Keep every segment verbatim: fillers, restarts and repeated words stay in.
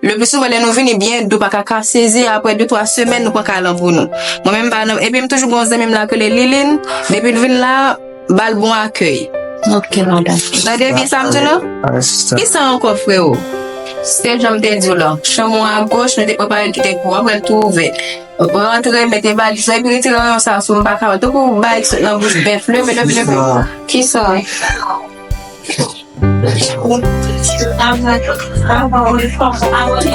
Le pli souvan, lè nou vini byen, nou pa ka ka sezi, apre de twa semèn, nou pran kay lan pou nou. Mwen menm, pa nan, epi m toujou gen yon zanmi m la k rele Liline, depi l vin la, ba l bon akèy. Ok, madanm. Tande byen sa m di w la? Kisa ankò, freo? Se jan m te di w la, chanm ou agoch, nou te prepare l kite pou w, apre l tou ouvè. Rantre, mete valiz ou, epi retire rayon sa sou m, m pa ka wè. Tankou bagay ki sot nan bouch bèf, leve, leve, leve. Kisa? Tankou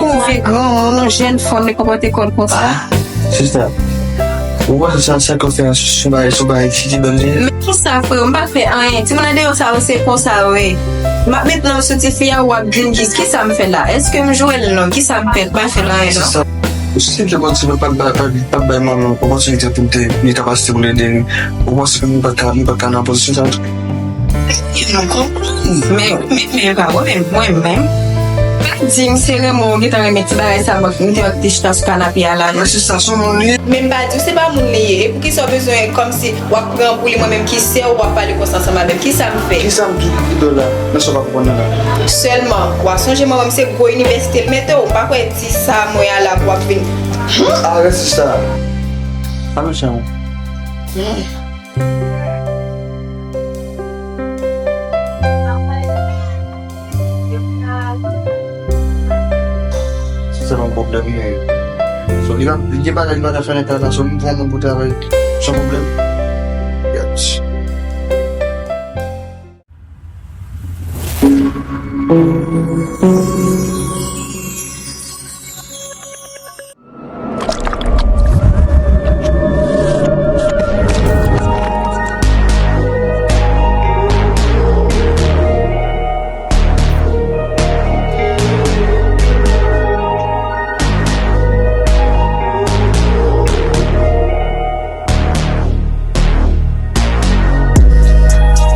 yon vye granmoun, yon jèn fanm, li konpòte kò l konsa. Sista, ou panse sa, sa k ap fè an sou bagay, sou bagay ki te ban li? Men kisa, freo, m pa fè anyen. Timoun nan deyò sa yo, se konsa yo ye. M ap met non sou tifi a, w ap di m kis-, kisa m fè la? Èske m jwe l non? Kisa m fè? M pa fè l anyen non. Sista, si se te konn si mwen pa t bay, pa t, pa t bay manman opòtinite pou l te gen kapasite pou l ede m, ou panse ke mwen pa t ka, mwen pa t ka nan pozisyon sa tou? Yo konprann. Men, men, men pa wè, men mwen menm. Pa di m se renmen w gentan renmen ti bagay sa, mwen, m te wè k te chita sou kanape a la. Men se sa, se yon moun li ye. Men m pa di w se pa moun li ye. E poukisa w bezwen kòmsi w ap pran pou li, mwen menm ki sè w, w ap pale konsa ansanm avè m? Kisa m fè? Kisa m di w ki dòl la? Nan sa w pa konprann nan la. Sèlman, w a sonje manman m se gwo inivèsite l mete w. M pa kwè di sa mwen a la pou w ap vin. Arèt sista. Pa mechan. Se yon pwoblèm li ye. So, li pa, li gen bagay li pa ka fè nan kay la, so, m pran moun pou travay. Se yon pwoblèm. Yes.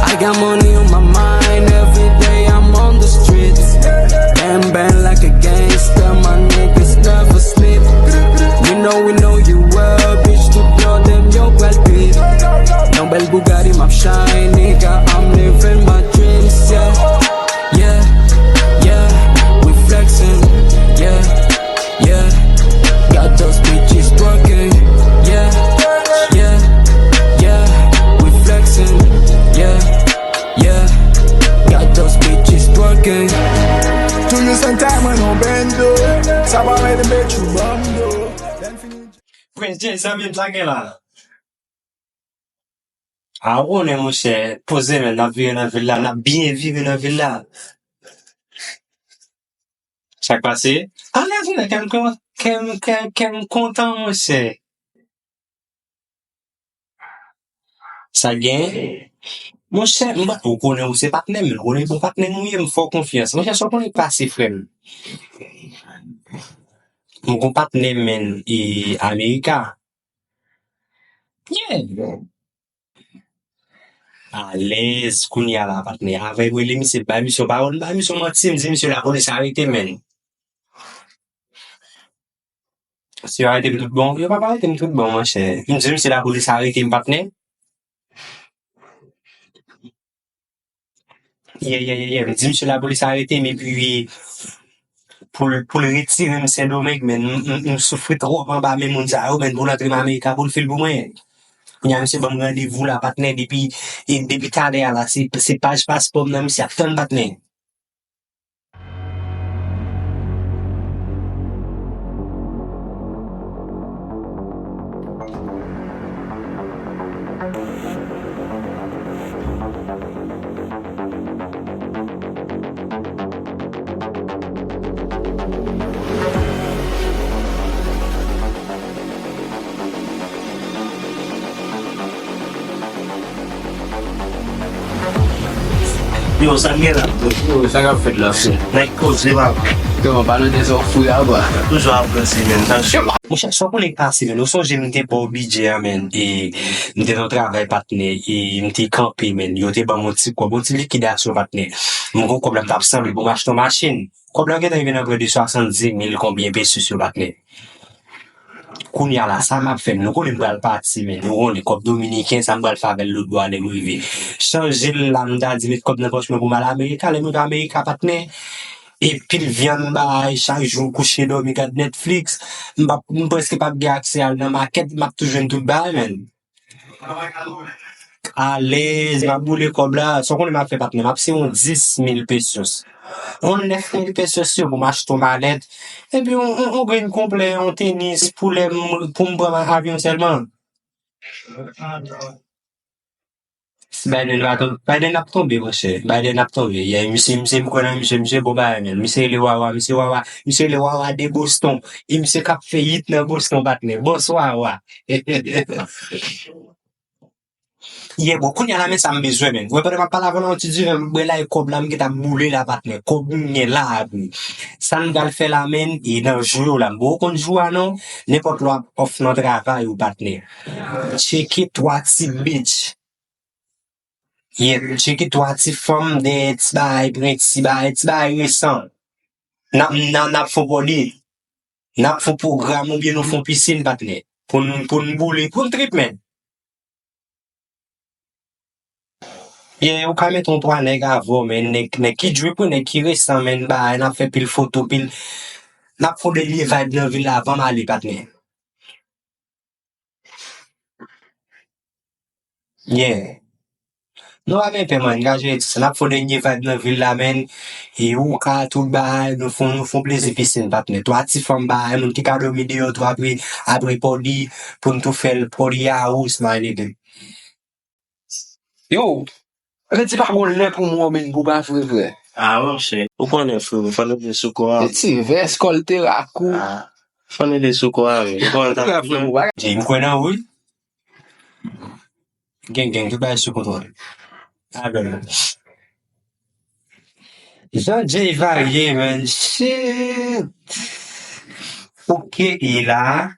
I got money on my mind, every day I'm on the streets. Bang bang like a gangster, my niggas never sleep. We know, we know you well, bitch, tout blo dem yo pral trip. Yon bèl Bugatti m ap shine, nigga, I'm living my dreams, yeah. Yeah, yeah, we flexing, yeah. Yeah, got those bitches twerking. Yeah, yeah, yeah, we flexing. Yeah, yeah, got those bitches twerking. Toujou senk tay mwen nan bendo. Sa pa mete m bet you bando. Prince J, zanmi m, sa gen la? A, ou konnen, monchè, poze men, n ap vire nan vil la, n ap byen vire nan vil la. Sa k pase? Ale vini, kè m, kè m, kè m, kè m kontan, monchè. Sa gen? Monchè, m pa, ou konnen ou se patnè m, ou konnen bon patnè m ou ye, m fè w konfyans. Monchè, sa w konnen k pase, frè m? M gon patnè m, men, e, Amerika. Yeah. Alèz, kounye a la, patnè. Avè m rele misye, bay misye yon pawòl, m bay misye yon manti, m di misye lapolis arete m, men. Si yo arete m tout bon, yo p ap arete m tout bon, monchè. M di misye lapolis arete m, patnè. Yeah, yeah, yeah, yeah. M di misye lapolis arete m, epi pou l, pou l retire m Sendomeng, men m, m, m soufri twòp anba men moun sa yo, men pou l antre m Amerika, pou l fè l pou mwen. Kounye a, misye ban m randevou la, patnè, depi, e, depi talè a la, se, se paj paspò m nan, misye ap tann, patnè. Yo, sa k gen la? Yo, sa k ap fèt la, frè? Nèg koze, papa. Yo, pa nan dezòd fou a, bwa. Toujou ap ranse, men. Monchè, sa w konnen k pase, men. Ou sonje m te ba w bidjè a, men. E m te nan travay, patnè. E m te kanpe, men. Yo te ban m yon ti kòb, yon ti likidasyon, patnè. M gon kòb la, m t ap sanble pou m achte yon machin. Kòb la gentan rive nan prè de swasanndis mil konbyen pesos yo, patnè. Kounye a la, sa m ap fè, nou konnen m pral pati, men nou konnen kòb dominiken, sa m pral fè avè l lòt bò a lè m rive. Chanje l la, m ta di met kòb nan pòch mwen pou m al Amerika, lè m rive Amerika, patnè, e pil vyann bay, chak jou kouche dòmi gad Netflix, m p ap, m prèske p ap gen aksè al nan makèt, m ap tou jwenn tout bagay, menn. Alèz, m ap boule kòb la. Sa w konnen m ap fè, patnè? M ap se yon dis mil pesos. Yon nèf mil pesos yo pou m achte yon malèt. Epi yon, yon, yon grenn konplè, yon tenis pou lè m, pou m pran avyon sèlman. Biden va ton-, Biden ap tonbe, monchè. Biden ap tonbe. Yeah, misye, misye, m kwè nan misye, misye bon bagay, menn. Misye rele Wawa, misye Wawa, misye rele Wawa de Boston. E misye k ap fè hit nan Boston, patnè. Bòs Wawa. Yeah, bon, kounye a la, men sa m bezwen, menn. Wè, pandan m ap pale avè w la, yon ti diven, m bwè la, e kòb la, m gentan boule la, patnè. Kòb m gen la, wi. Sa n pral fè la, menn, e nan jou yo la, m poko konn jou a, non. Nenpòt lè w ap off nan travay ou, patnè. Tcheke twa ti bitch. Yeah, tcheke twa ti fanm dèyè ti bagay prenti, bagay, ti bagay resan. N ap, n ap, n ap fè w pòde. N ap fè w pwogram oubyen nou fè w pisin, patnè. Pou n, pou n boule, pou n trip, menn. Yeah, ou ka mete yon twa nèg avè w, men nèg, nèg ki drip, wi, nèg ki resan, men bagay, n ap fè pil foto, pil, n ap fè yon dènye vibe nan vil la avan m ale, patnè. Yeah. Nou pa gen pè, man, n ka jere tout sa. N ap fè yon dènye vibe nan vil la, men. E ou ka tout bagay, nou fè, nou fè yon plezi pisin, patnè. Twa ti fanm bagay, moun ki ka dòmi deyò tou apre, apre pòdi, pou n tou fè l pòdi a ou, my nigga. Yo, redi pa gon lè pou mwen, men pou pa vre, frè. Ah, monchè. Ou konnen, frè, fò nou vin sou kò a. E ti vès kòlte rakou. Ah, fò nou vin sou kò a, men. Ou konnen sa. Frè, frè, ou pa Jay, m kwè nan ou, wi. Gen, gen, tout bagay sou kontwòl. Alò. Jan Jay varye, man. Shit. Ok, e la.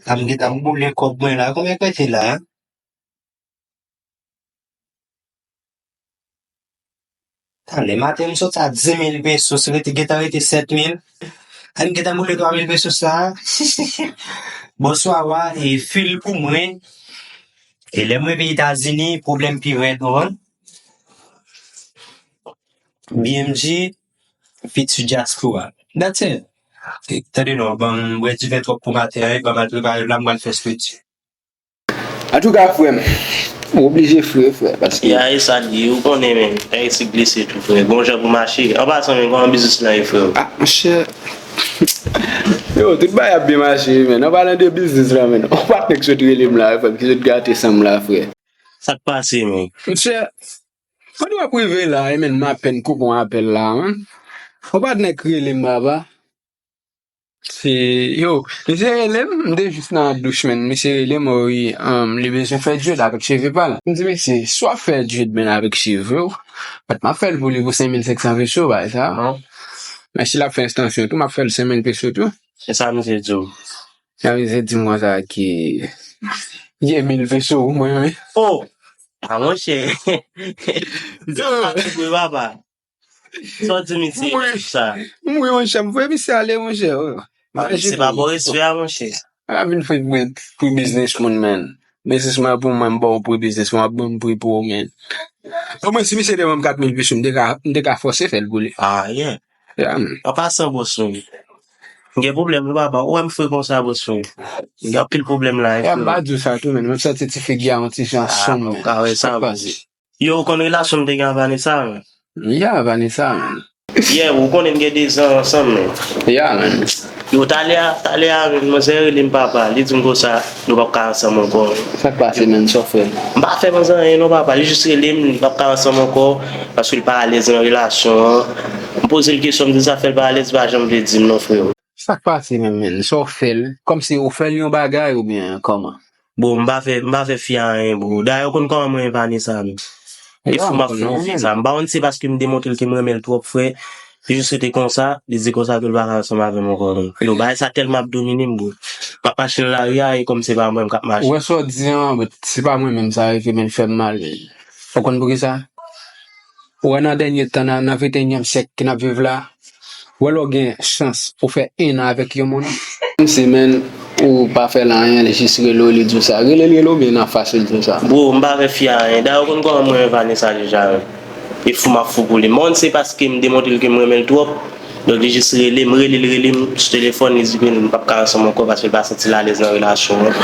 Sa m gentan boule kòb mwen la. Konbyen k rete la? Tande, maten m soti a dis mil pesos, rete, gentan rete sèt mil. An gentan boule twa mil pesos sa. Bonswa, wa, e fil pou mwen. E lè mwen vin Etazini, pwoblèm pi rèd, ou konprann? B M G, feat sou Diaspora. That's it. E, tande non, ban m bwè diven twòp pou maten an, e ban m al prepare la, m pral fè sweat. Antouka, frè m, ou oblije fre, frè, paske. Ya, e sa l ye, ou konnen, men, Ayiti glise tou, frè. Gon jan pou mache. An pasan, men, kòman biznis lan ye, frè? Ah, monchè. Yo, tout bagay ap byen mache, wi, men. An palan de biznis la, men. On patnè k sot rele m la, wi, frè m, ki sot gate san m la, frè. Sa k pase, men? Monchè, pandan w ap rive la, e, men, m apèn koupe yon apèl la, men. On patnè k rele m, papa. Se, yo, misye rele m, m te jis nan douch, men. Misye rele m, o wi, um, li bezwen fè dread avèk cheve pa l. M di, "Mesye, si w ap fè dread, men, avèk cheve w, mèt m ap fè l pou li pou senk mil senk san peso, bay sa." Men si l ap fè ekstansyon tou, m ap fè l senk mil peso tou. E sa misye di w? Sa misye di m konsa ki, ye mil peso pou mwen, wi. Oh! Ah, monchè. Misye pa sou kou, papa. Sa w di misye sa? M wi, monchè, m voye misye ale, monchè. Ah, misye pa bon respè a, monchè. A vin fè mwen pri biznis moun, men. Biznis mwen pou mwen, m ba w pri biznis mwen, m ap ban m pri pou ou, men. Omwen, si misye te ban m kat mil peso, m te ka, m te ka fòse fè l pou li. Ah, yeah. Yeah, man. An pasan, bòs mwen. M gen pwoblèm, wi, papa. Ou wè m fre konsa, bòs mwen. M gen anpil pwoblèm la, wi, frè. Yeah, m pa di w sa tou, men. M santi ti figi a yon ti jan sonm, men. Ah, ou ka wè sa, bro. Yo, ou konn relasyon m te gen ak Vanessa, men? Yeah, Vanessa, men. Yeah, ou konnen n gen de zan ansanm, men. Yeah, man. Yo, talè a, talè a, men, manzè rele m papa. Li di m konsa, nou p ap ka ansanm ankò. Sa k pase, men? Sa w fè? M pa fè manzè anyen, non, papa. Li jis rele m, li p ap ka ansanm ankò, paske li pa alèz nan relasyon an. M poze l kesyon, m di l sa fè l pa alèz, li pa janm vle di m, non, freo. Sa k pase menm, menn? Sa w fè l? Kòmsi ou fè l yon bagay oubyen kòman? Bon, m pa fè, m pa fè fi a anyen, bro. Dayè, ou konn kòman mwen renmen Vanessa, non? E fou m ap fè yon fi sa. M pa konn se paske m demontre l ke m renmen l twòp, frè. Li jis rete konsa, li di konsa tou l pa ka ansanm avè m ankò, non. Yo, bagay sa tèlman ap domine m, bro. M ap mache nan lari a, e kòm se pa mwen m k ap mache. Ou wè sa w di an, but se pa mwen menm sa rive, men l fè m mal. Ou konn poukisa? Ou wè nan dènye tan, nan, nan venteyinyèm syèk ke n ap viv la, ou wè lè w gen chans ou fè en an avèk yon moun. Menm si, menn, ou pa fè l anyen, li jis rele w, li di w sa. Rele l, rele w, byen nan fas li di w sa. Bro, m pa fè fi a anyen. Dayè, ou konn kòman mwen renmen Vanessa deja, menn. E fou m ap fou pou li. M pa konn se paske m demontre l ke m renmen l twòp. Donk, li jis rele m, rele l, rele m sou telefòn, li di ke m p ap ka ansanm ankò paske l pa santi l alèz nan relasyon an.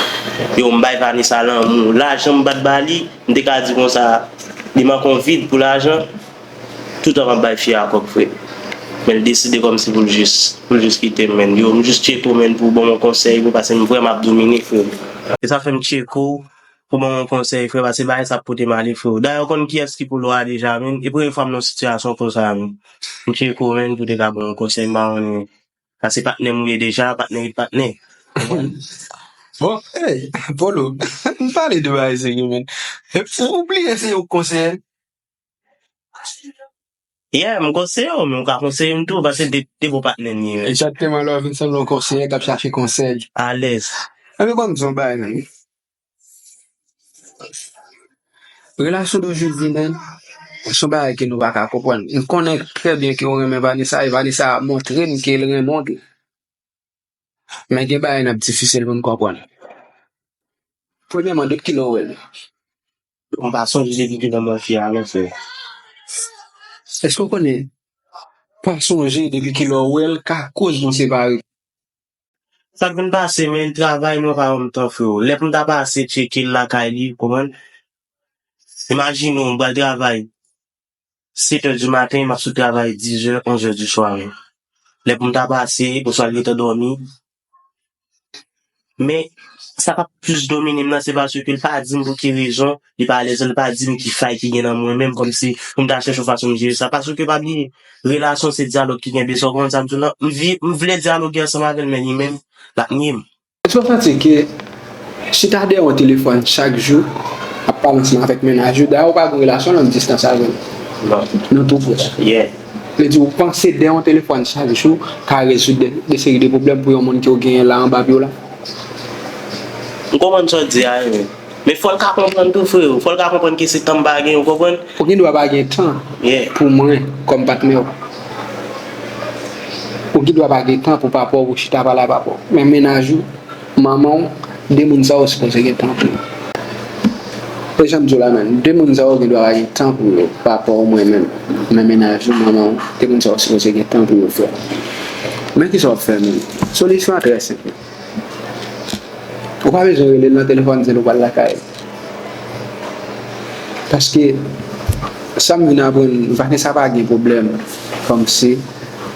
Yo, m bay Vanessa lanmou. Lajan m pa t ba li, m te ka di konsa, li manke yon vid pou lajan. Toutan m ap bay fi a kòb, frè. Men l deside kòmsi pou l jis, pou l jis kite m, men. Yo, m jis tcheke w, men, pou w ban m yon konsèy, bro, paske m vrèman ap domine, frè. E sa fè m tcheke w, pou ban m yon konsèy, frè, paske bagay sa ap pote m ale, frè. Dayè, ou konn kiyès ki polo a deja, men. E premye fwa m nan sitiyasyon konsa, men. M tcheke w, men, pou te ka ban m yon konsèy, m pa konnen. Paske patnè m ou ye deja, patnè rete patnè. Bon, hey, Polo, n pale de bagay serye, men. Ou bliye se ou k konseye l? Yeah, m konseye w, men ou ka konseye m tou, paske de, de bon patnè n ye, men. Egzakteman, lè w vin sanble yon konseye k ap chache konsèy. Alèz. Anben, ban m di w yon bagay, men. Relasyon de jodi, men, se yon bagay ke nou pa ka konprann. M konnen trè byen ke w renmen Vanessa, e Vanessa montre n ke l renmen w tou. Men gen bagay n ap difisil pou n konprann. Premyèman, depi kilè w wè l? M pa sonje depi kilè m wè fi a, non, frè. Èske w konnen, pa sonje depi kilè w wè l ka koz nou separe? Sa k vin pase, men, travay mwen pa ban m tan, frè. Lè pou m ta pase tcheke l lakay li, konprann? Imajine w, m pral travay sèt è di maten, m ap sot travay diz è, onz è di swa, men. Lè pou m ta pase, oswa l gentan dòmi. Men, sa k ap plis domine m nan, se paske l pa di m pou ki rezon li pa alèz, li pa di m ki fay ki gen nan mwen menm, kòmsi pou m ta chèche yon fason m jere sa. Paske pa bliye, relasyon se dyalòg ki kenbe sa, w konprann sa m di w lan? M vi-, m vle dyaloge ansanm avè l, men li menm, l ap nye m. Èske w santi ke chita dèyè yon telefòn chak jou, ap pale ansanm avèk mennaj ou, dayè ou pa gen relasyon long distans avè l? Non. Nan tou pwòch? Yeah. Vle di ou panse dèyè yon telefòn chak jou ka rezoud de, de seri de pwoblèm pou yon moun ke w genyen la anba pye w la? M konprann sa w di a, wi. Men fò l ka konprann tou, freo. Fò l ka konprann ke se tan m pa gen, ou konprann? Ou gen dwa pa gen tan pou mwen kòm patnè w. Ou gen dwa pa gen tan pou papa w, pou chita pale ak papa w. Men mennaj ou, manman w, de moun sa yo sipoze gen tan pou yo. E jan m di w la menm, de moun sa yo gen dwa pa gen tan pou yo, papa w, mwen menm. Men mennaj ou, manman w, de moun sa yo sipoze gen tan pou yo, frè. Men kisa w ap fè menm? Solisyon an trè senp. Ou pa bezwen rele l nan telefòn, di l ou pral lakay. Paske, sa m vin aprann, Vanessa pa gen pwoblèm kòmsi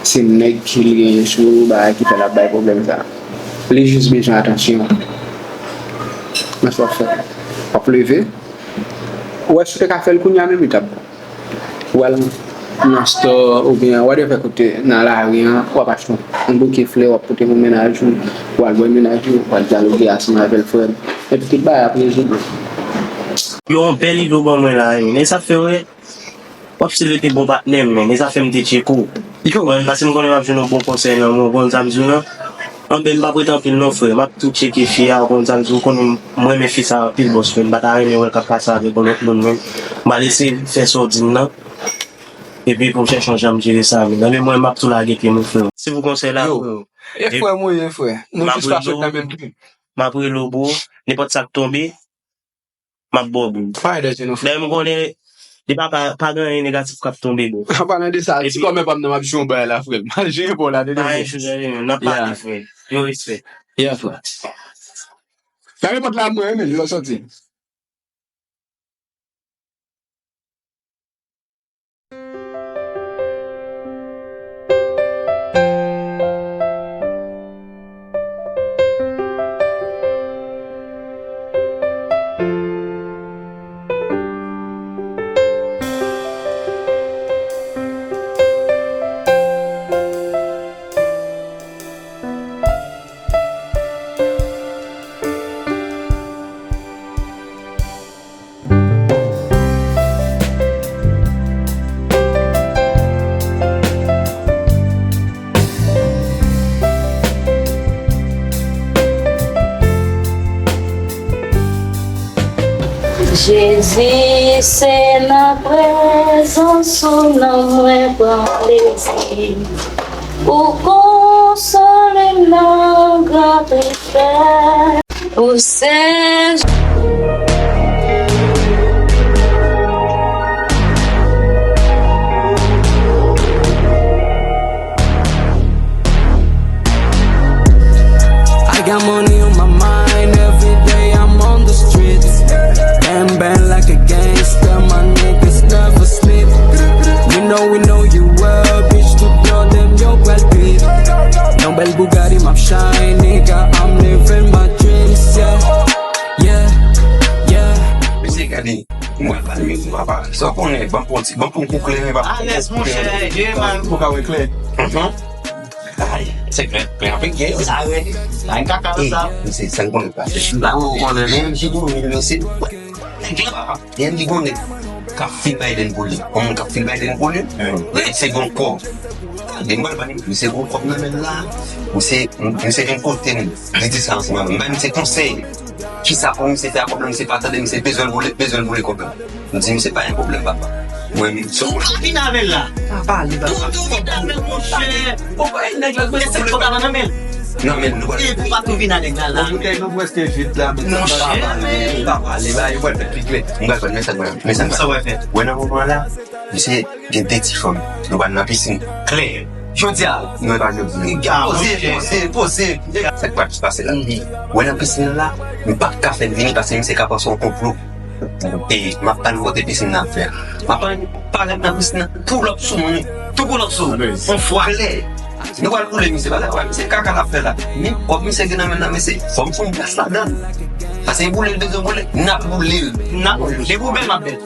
se nèg ki l genyen sou bagay ki fè l ap bay pwoblèm sa. Li jis bezwen atansyon. Men sa w ap fè? W ap leve. Ou wè si w te ka fè l kounye a menm li t ap bon. W al nan store oubyen whatever kote nan lari an, w ap achte yon bouke flè, w ap pote pou mennaj ou, w al wè mennaj ou, w al dyaloge ansanm avè l, frè m. Epi tout bagay ap rezoud. Yo, yon bèl ide w ban mwen la, wi. Men sa fè, wè, w ap still rete bon patnè m, men. E sa fè m te tcheke w. Yo. Mwen, paske m konnen m ap jwenn yon bon konsèy nan men w, ou konn sa m di w lan? Anben, m p ap rete anpil non, frè. M ap tou tcheke fi a, ou konn sa m di w, ou konnen m renmen fi sa anpil, bòs, men m pa ta renmen wè l k ap pase avèk yon lòt moun, men m pral eseye fè sa w di m nan. Epi pou m chèche yon jan m jere sa, men. Anben, mwen, m ap tou lage pye m, frè. Se pou konsèy la, frè. E frè m ou ye, frè. Nou jis pa sot nan menm trip. M ap rele w, bro. Nenpòt sa k tonbe, m ap ba w, bro. Dayè, m konnen li pa ka, pa gen anyen negatif k ap tonbe, bro. An palan de sa, ti kòmè pa m nan, m ap jwe yon bagay la, frè m. Al jere pa w la, tande, bro. Pa gen chanje, n ap pale, frè. Yo, respè. Yeah, frè. Fèmen pòt la pou mwen, wi, men, lè w sòti. Jezi, se nan prezans ou nan mwen pran plezi. Ou konsole m nan gran tristès. Ou se. Got money on my mind, every day I'm on the streets. Bang bang like a gangster, my niggas never sleep. We know, we know you well, bitch, tout blo dem yo pral trip. Yon bèl Bugatti m ap shine, nigga, I'm living my dreams, yeah. Yeah, yeah. Mesye, gade, mwen pale mizik papa. Sa w konnen, ban m pran ti, ban m pran kou kleren, papa. Alèz, monchè, Dye man. Pou ka wè klè. Mhm. Ay, se klè, klè anpil gen yo. Sa rèd. Sa yon kaka sa. Misye, sa n konnen pa. Ba ou konnen menm, si pou mil, mesye. Nèg la, nèg li konnen. K ap fil Biden pou li. Yon moun k ap fil Biden pou li. Li se gon kòb. Tande, m pral ba li, misye gon kòb nan men l la. Misye, misye gen kote m. Li di sa ansanm avè m. M ba misye konsèy. Kisa pou misye fè ak kòb la, misye pa tande, misye bezwen l boule, bezwen l boule kòb la. M di misye pa gen pwoblèm, papa. Mwen menm, se ou pa vin avè l la. Pa pale, papa. Tou, tou vin avè l, monchè. Papa, nèg la, e se kòb la nan men l. Nan men l, nou pral. E pou pa tou vin avè l la. Bon, boutèy nou prèske vid la, men pa pale, pa pale, ba, yo pral fè pi klè. M pral fè mesaj mwen. Mesaj sa w fè. Wè nan moman la, misye gen de ti fanm. Nou pral nan pisin. Klè. Jodi a, nou pa jodi. Poze, poze, poze. Sa k pral pase la. Wè nan pisin nan la, m p ap ka fè l vini paske misye ka panse yon konplo. E m ap tann kote pisin nan ap fè. M ap parèt nan pisin nan, pull up sou moun. Tou pull up sou. Yon fwa klè. Nou pral boule misye, pa ta wè misye kaka l ap fè la. Men kòb misye gen nan men nan, mesye, fò m fè yon bas ladan. Paske boule l bezwen boule, n ap boule l. N ap boule l. Depi w bèl, m ap bèl.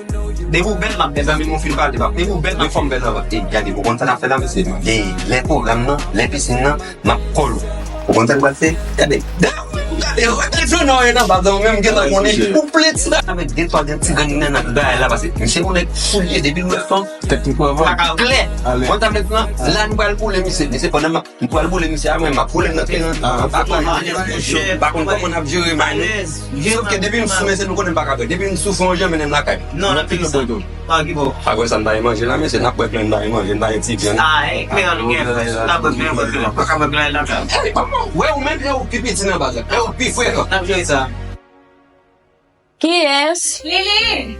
Depi w bèl, m ap bèl. Zanmi m, ou fin pale, pap. Depi w bèl, m ap bèl. Fò m bèl nan vant. E, gade, ou konn sa n ap fè la, mesye. E, lè pwogram nan, lè pisin nan, m ap call ou. Ou konn sa n pral fè? Gade. Gade, gade, flannè w ye nan baz la, ou menm gentan konnen. Ou pleti la. Avèk de twa gen ti gang nan, nan bagay la, paske misye yon nèg fou l ye, depi l wè fanm. Tèt li pran van. Klè. Konn sa m ap fè la, nou pral boule misye. Mesye, pandan m ap M pral boule misye a, mwen, m ap boule nan teren. Ah, pa konn kòman n ap jere, man. Sòf ke depi m sou, mesye, nou konnen m pa ka bwè. Depi m sou fon, jan mennen m lakay. Non, nan pil sa. Pa ki bò. Apre sa, m ta ye manje la, mesye, n ap bwè plen, m ta ye manje, m ta ye ti vyann. Ah, e kleren nou gen, frè, n ap bwè plen, bwè plen. Pa ka bwè plen lakay. Wè, ou menm, e ou ki pi piti nan baz la. E ou ki pi frekan. N ap jere sa. Kiyès? Lili!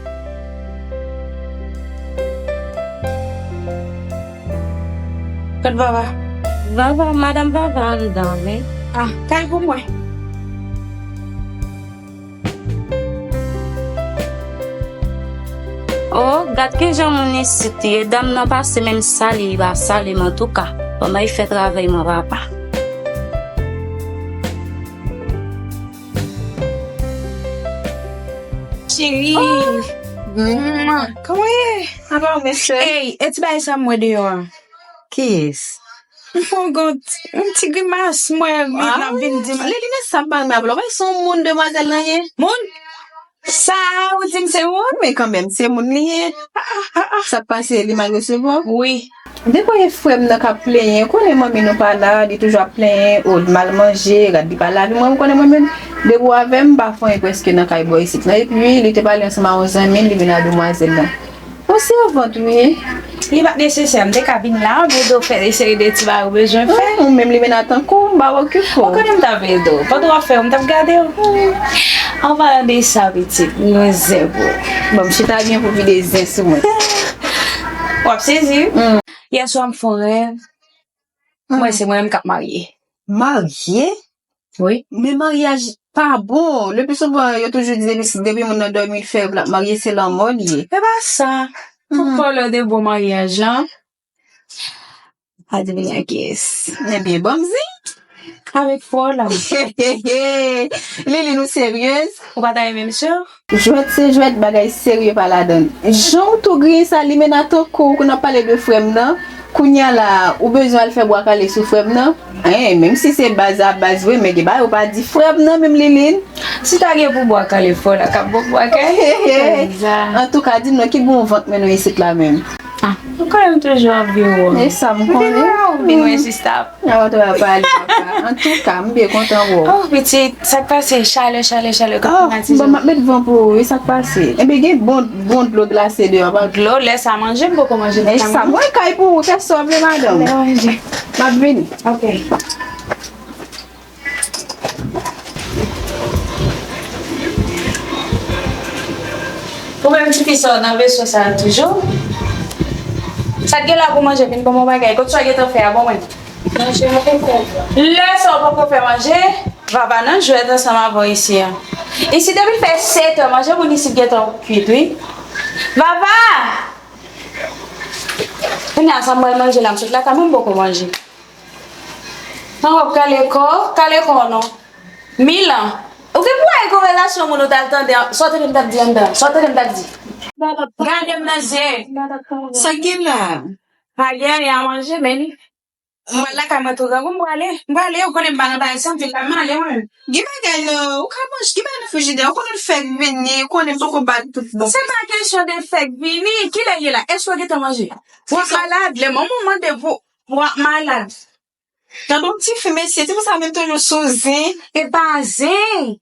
Kot Vava? Vava, madanm Vava anndan, wi. Ah, kay pou mwen. Oh, gad kijan moun isit ye. Dam nan pase menm sali, li pa sali m antouka. Bon, bay fè travay mwen, papa. Cheri. Oh. Mwa. Kòman w ye? Apa w, mesye? Ey, e ti bagay sa m wè deyò a? Kiyès? Mwen gon ti, yon ti grimas m wè li, l ap vin di m. Lili, men sa m pa renmen avè l. Ou wè se yon moun demwazèl lan ye? Moun? Sa ou di m se moun? Men kanmenm, se moun li ye. Ah, ah, ah, ah. Sa k pase, li mal resevwa w? Wi. Depi w wè frè m nan k ap plenyen, konnen manmi nou pa la, li toujou ap plenyen, o, l mal manje, gad li pa lave. Mwen, m konnen mwen menm, depi w avè m, m pa fè anyen prèske nan kay bò isit lan. Epi, li te pale ansanm a yon zanmi l, li vin a demwazèl lan. Yon sèvant, wi. Li pa t nesesè, m te ka vin la, m ede w fè yon seri de ti bagay ou bezwen fè. Ou menm, li vin a tankou, m pa okipe w. Ou konnen m t ap ede w. Pandan w ap fè yo, m t ap gade w. An palan de sa, pitit, m gen zen pou ou. Bon, m chita byen pou vide zen sou mwen. W ap sezi. Yè swa m fè yon rèv. Mwen, se mwen menm k ap marye. Marye? Wi. Men maryaj pa bon. Le pli souvan, yo toujou di depi, depi moun nan dòmi, l fè rèv l ap marye, se lanmò l ye. E pa sa. Pou pale de bon maryaj lan, adivinye kiyès? Ebyen, ban m zen. Avèk frè w la. Lili, nou seryez? Ou pa ta renmen m sè w? Jwèt se jwèt, bagay serye pa ladan l. Jan w tou griyen sa, li menm tankou w, kounye a w ap pale de frè m nan. Kounye a la, ou bezwen al fè bwa kale sou frè m nan? Hein, menm si se baz a baz vre, men gen bagay ou pa di frè m nan menm, Liline. Si ta gen pou bwa kale, frè w la k ap bon bwa kale. Antouka, di m non, ki bon vant mennen w isit la menm? Ah, ou konnen m toujou ap vin wè w. E sa m konnen. M vin wè w, vin wè sista. Avan tou ap pale papa. Antouka, m byen kontan wè w. Oh, pitit, sa k pase? Chalè, chalè, chalè k ap fè m atizan. Bon, m ap met van pou ou, wi, sa k pase? Enben, gen bon, bon dlo glase deyò, pa? Dlo, lè sa manje, m poko manje. E sa, mwen kay pou ou, fè sa w vle, madanm. Manje. M ap vini. Ok. Ou menm tifi sa w nan veso sa a toujou? Sa k gen la pou manje, vin ban mwen bagay. Kot sa w gentan fè a, ban mwen. Manje, mwen poko fè. Lè sa w poko fè manje, Vava nan jwèt ansanm avè w isi a. Isi depi l fè sèt è manje moun isi gentan kwit wi. Vava! Kounye a sa m pral manje la, m sot lakay mwen m poko manje. Nan w ap kale kò w, kale kò w non. Milan, ou gen pou wè yon relasyon moun ou t al tande an, sa w tande m t ap di anndan, sa w tande m t ap di. Gade m nan zye. Sa k gen la? Alyè a manje, men li. Mwen lakay mwen tou grangou, m prale. M prale, ou konnen m pa nan bagay sa, m vin la, m ale mwen. Gen bagay nan, ou ka manje, gen bagay nan frijidè, ou konnen fèk vini, ou konnen m poko bat tout bon. Se pa kesyon de fèk vini, kilè ye la? Èske w gentan manje? W ap malad, lè manman w mande pou, w ap malad. Gade yon ti fi, mesye, ti fi sa menm toujou sou zen. E pa zen.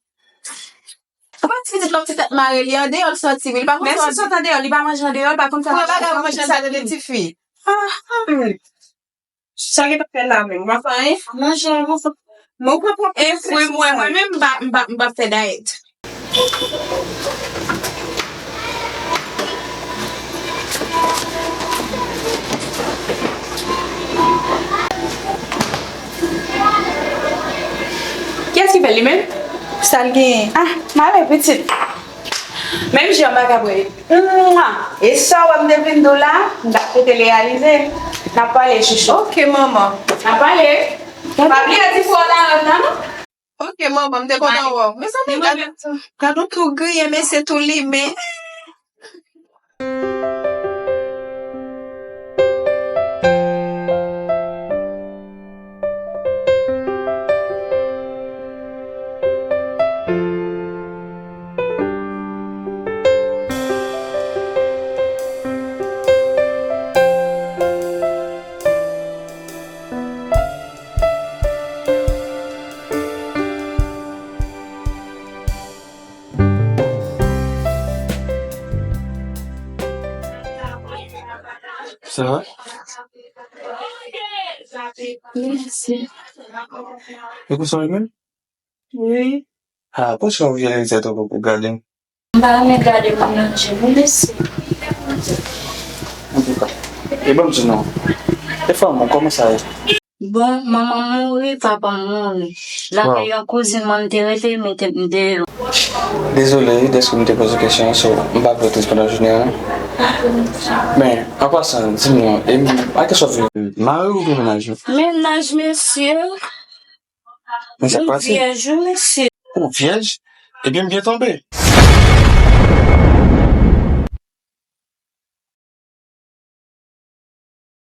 Ou pa ti pitit la, ti tèt mare, li andeyò l sòti, wi, li pa konn sòti. Menm si l sòti andeyò, li pa manje andeyò, li pa konn fè bagay pou manje sa de ti fi. Ah, ah. Sa ki pa fè la menm, w ap fè anyen? Manje, manje. Men w pa pran. E fwi, mwen, mwen menm, m pa, m pa, m pa fè dayèt. Kiyès ki fè l, li menm? Sa l genyen? Ah, m ale pitit. Menm jan m pa ka bwè. Mwa! E sa w wè m te vin di w la, m t ap fete reyalize. N ap pale, chouchou. Ok, manman. N ap pale. Pa bliye di fò w la rèv la, non? Ok, manman, m te kontan wè w. Mezanmi, gad, gad nou tou griyen, mesye tou limen. Sa va? Mèsi. E pou sa w menm? Wi. Ah, poukisa w vye lè tèt ou pou gade m? M pa renmen gade moun nan je m, wi, mesye. Antouka, e ban m di non. E fanm ou, kòman sa ye? Bon, manman m mouri, papa m mouri. L avè yon kouzin mwen, m te rete, mete m deyò. Dezole wi dèske m te poze kesyon an, so m pa vle w tris pandan jounen an non. Men, an pasan, di m non, e m, a kiyès w ap vin? Mari w oubyen mennaj ou? Mennaj, mesye. Men sa k pase? Ou vyèj, wi, mesye. Ou vyèj? Ebyen, m byen tonbe.